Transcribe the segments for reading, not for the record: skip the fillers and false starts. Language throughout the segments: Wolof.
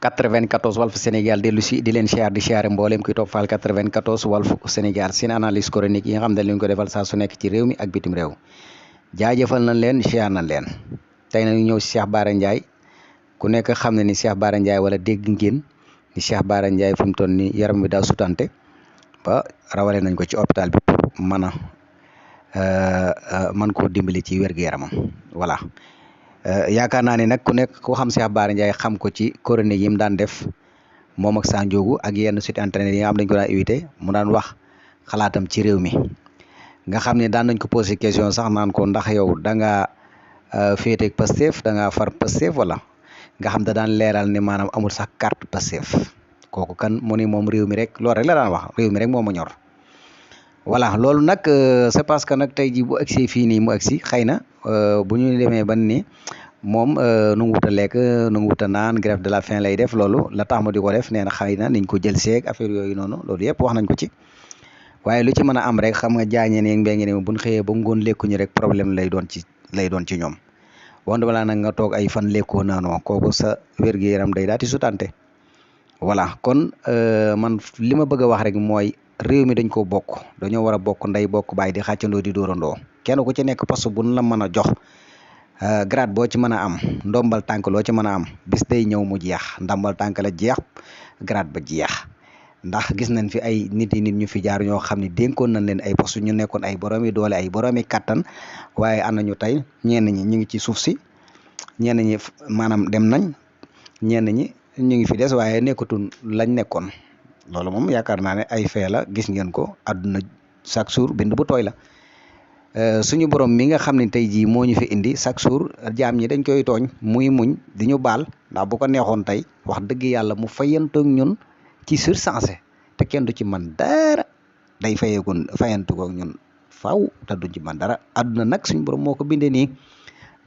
94 Walf Sénégal dellu si di leen siyaar di siyaare mboolem kuy toppal 94 Walf Sénégal seen analyse chronique yi nga xam ne dañ ko defal saa su nekk ci réew mi ak bitim réew jaajëfal nañ leen siyaar nañ leen tey nag ñëw si Cheikh Bara Ndiaye ku nekk xam ne ni Cheikh Bara Ndiaye wala dégg ngeen ni Cheikh Bara Ndiaye fi mu toll ni yaram bi daa sutante ba rawale nañ ko ci hôpital bi pour mën a mën koo dimbali ci wér-gu-yaramam voilà. Yaakaar naa ne nag ku nekk ku xam Cheikh Bara Ndiaye xam ko ci chronique yi mu daan def moom ak Sa Ndiogou ak yenn site internet yi nga xam dañ ko daan invité mu daan wax xalaatam ci réew mi nga xam ne daan nañ ko posé question sax naan ko ndax yow da ngaa féeteeg Pastef da ngaa far Pastef wala nga xam da daan leeral ne maanaam amul sax carte Pastef kooku kan mu ni moom réew mi rek loolu rek la daan wax réew mi rek moo ma ñor voilà loolu nag c'est parce que nag tey jii bu egsi fii nii mu egsi xëy na bu ñu demee ban ni moom nu ngu wut a lekk nu ngu wut a naan grève de la faim lay def loolu la tax ma di ko def nee na xëy na niñ ko jël seeg affaire yooyu noonu loolu yëpp wax nañ ko ci waaye lu ci mën a am rek xam nga jaañee ne mbéy mi buñ xëyee ba ngoon lekkuñu rek problème lay doon ci ñoom wante balaa nag nga toog ay fan lekkoo naanoo kooku sa wér-gu-yaram day daal di sutante voilà kon man li ma bëgg a wax rek mooy réew mi dañ ko bokk dañoo war a bokk ndey bokk baay di xàccandoo di dóorandoo kenn ku ci nekk poste buñ la mën a jox grade boo ci mën a am ndombal tànk loo ci mën a am bis day ñëw mu jeex ndombal tànk la jeex grade ba jeex ndax gis nañ fi ay nit ñu fi jaar ñoo xam ne dénkoon nañ leen ay poste ñu nekkoon ay boroomi doole ay boroomi kattan waaye am nañu tey ñenn ñi ñu ngi ci suuf si ñenn ñi maanaam dem nañ ñenn ñi ñu ngi fi des waaye nekkatul lañ nekkoon loolu moom yaakaar naa ne ay fee la gis ngeen ko àdduna chaque jour bind bu tooy la suñu borom mi nga xam ne tey jii moo ñu fi indi chaque jour jaam ñi dañ koy tooñ muy muñ di ñu baal ndax bu ko neexoon tey wax dëgg yàlla mu fayantoog ñun ci sursensé te kenn du ci man dara day fayantu koog ñun faaw te du ci man dara àdduna nag suñu borom moo ko bindee nii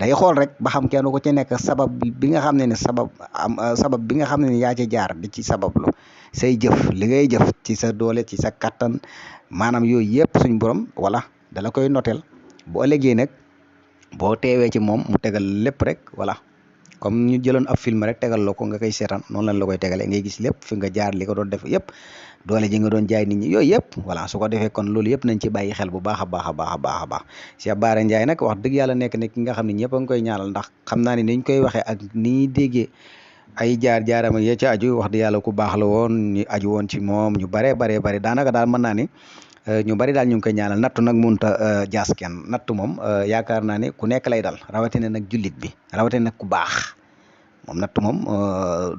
day xool rek ba xam kenn ko ci nekk sabab bi nga xam ne ne sabab bi nga xam ne ne yaa ci jaar di ci sabablu say jëf li ngay jëf ci sa doole ci sa kattan maanaam yooyu yëpp suñ borom wala dala koy noteel bu ëllëgee nag boo teewee ci moom mu tegal lépp rek voilà comme ñu jëloon ab film rek tegal la ko nga koy seetaan noonu lañ la koy tegalee ngay gis lépp fi nga jaar li ko doon def yëpp doole ji nga doon jaay nit ñi yooyu yëpp voilà su ko defee kon loolu yëpp nañ ci bàyyi xel bu baax a baax a baax a baax a baax Cheikh Bara Ndiaye nag wax dëgg yàlla nekk ki nga xam ne ñëpp a ngi koy ñaanal ndax xam naa ne niñ koy waxee ak ni ñuy déggee ay jaar-jaaram ya ci aju wax dëgg yàlla ku baax la woon ñu aju woon ci moom ñu bare daanaka daal mën naa ni ñu bari daal ñu ngi koy ñaanal nattu nag mënut a jaas kenn nattu moom yaakaar naa ne ku nekk lay dal rawatina nag jullit bi rawatina nag ku baax moom nattu moom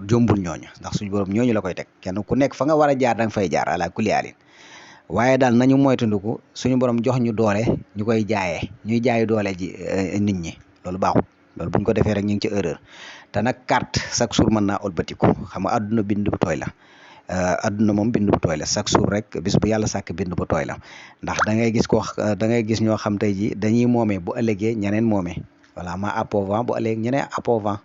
jombul ñooñu ndax suñu borom ñooñu la koy teg kenn ku nekk fa nga war a jaar da nga fay jaar ala kulli alin waaye daal nañu moytandiku suñu borom jox ñu doole ñu koy jaayee ñuy jaay doole ji nit ñi loolu baaxul loolu buñ ko defee rek ñu ngi ci erreur te nag carte chaque jour mën naa ëlbatiku xam nga àdduna bind bu tooy la adduna moom bind bu tooy la chaque jour rek bis bu yàlla sàkk bind bu tooy la ndax da ngay gis ñoo xam tey ji dañuy moomee bu ëllëgee ñeneen moomee voilà ma appauvant bu ëllëgee ñeneen appauvant